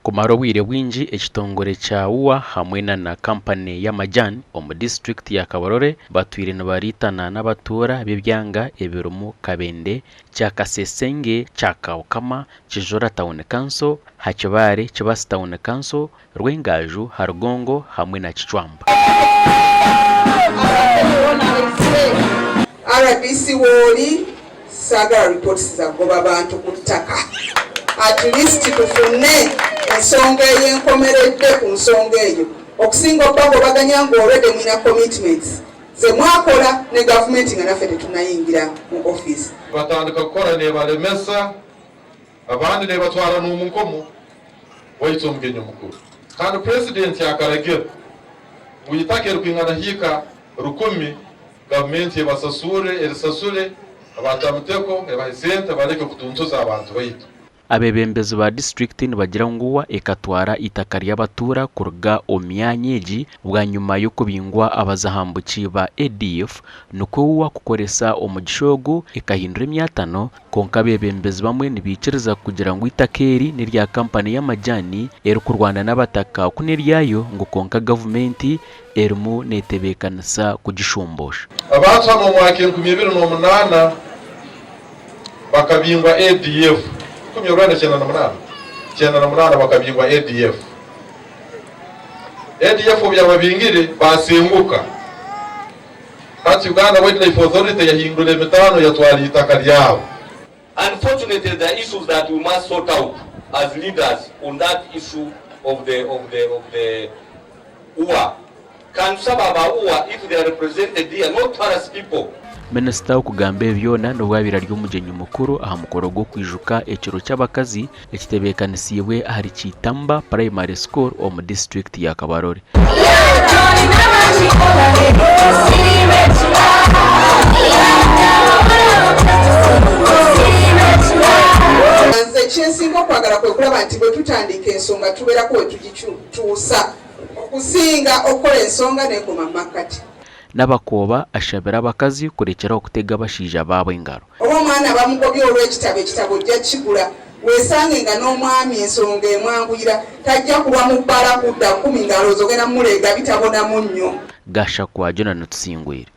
Kumara obwire bwingi ekitongore kya UWA hamwe na na kampani y'amajani omu disiturikiti ya Kabarole batwire nibariitana n'abatuura b'ebyanga ebirimu Kabende, Kyakasesenge, Kyakaukama, Kijura Tawuni Kanso, Hakibare, Kibasi Tawuni Kanso, Rwengaju, Harugongo hamwe na Kicwamba. Rdc wooli Saagala reports za kugoba bantu ku ttaka. At least tufune ensonga eyenkomeredde ku nsonga eyo okusinga okubagobaganya nga already mulina commitments zemwakola ne gavumenti nga naffe tetunayingira mu office. Batandika kukora neebaremesa, abandi neebatwara n'omu nkomo. Waitu omugenyi omukuru kandi Purezidenti akaragira ngu eitaka erikwingana hiika rukumi Gavumenti ebasasuure, erisasure, abatamuteko ebahe sente bareke kutuntuza abantu baitu. Abeebembezi ba disiturikiti nibagira ngu UWA ekatwara eitaka ry'abatuura kuruga omu myanya egi bwanyima y'okubingwa abazahambuki ba ADF nikwo UWA kukoresa omugisha ogu ekahindura emyatano kwonka abeebembezi bamwe nibaikiriza kugira ngu eitaka eri n'erya kampani y'amajani erikurwana n'abataka ku n'eryayo ngu kwonka gavumenti erimu neetebeekanisa kugishumbuusha. Abantu hanu omu mwaka 2008 bakabingwa ADF, 1998, 98 bakabingwa ADF. ADF obu yababingire baasenguka. Hati Uganda Wildlife Authority yahindura emitaano yatwara eitaka ryabo. Unfortunately there are issues that we must sort out as leaders on that issue of the of the of the UWA. Can tusaba aba UWA if they are represented here not to harass people. Minisita okugamba ebi byona n'obu abaire ari omugyenyi mukuru aha mukoro gw'okwijuka ekiro ky'abakazi ekitebeekanisiibwe ahari Kitamba Primary School omu disiturikiti ya Kabarole. Nze kyensinga okwagala kwekulaba nti bwetutandika ensonga tuberako wetugituusa okusinga okukola ensonga nekoma mumakkati. Nabakooba ashabire abakazi kurekyeraho kutega abashaija baabo engaro. Oba omwana bamugobye olw'ekitabo, ekitabo ojja kukigula weesange nga n'omwami ensonga emwanguyira tajja kulwa mu bbaala kudda kkumi ng'alowooza ogenda kumuleega bitabo na munnyo. Gashakwa Jonah Tusingwire.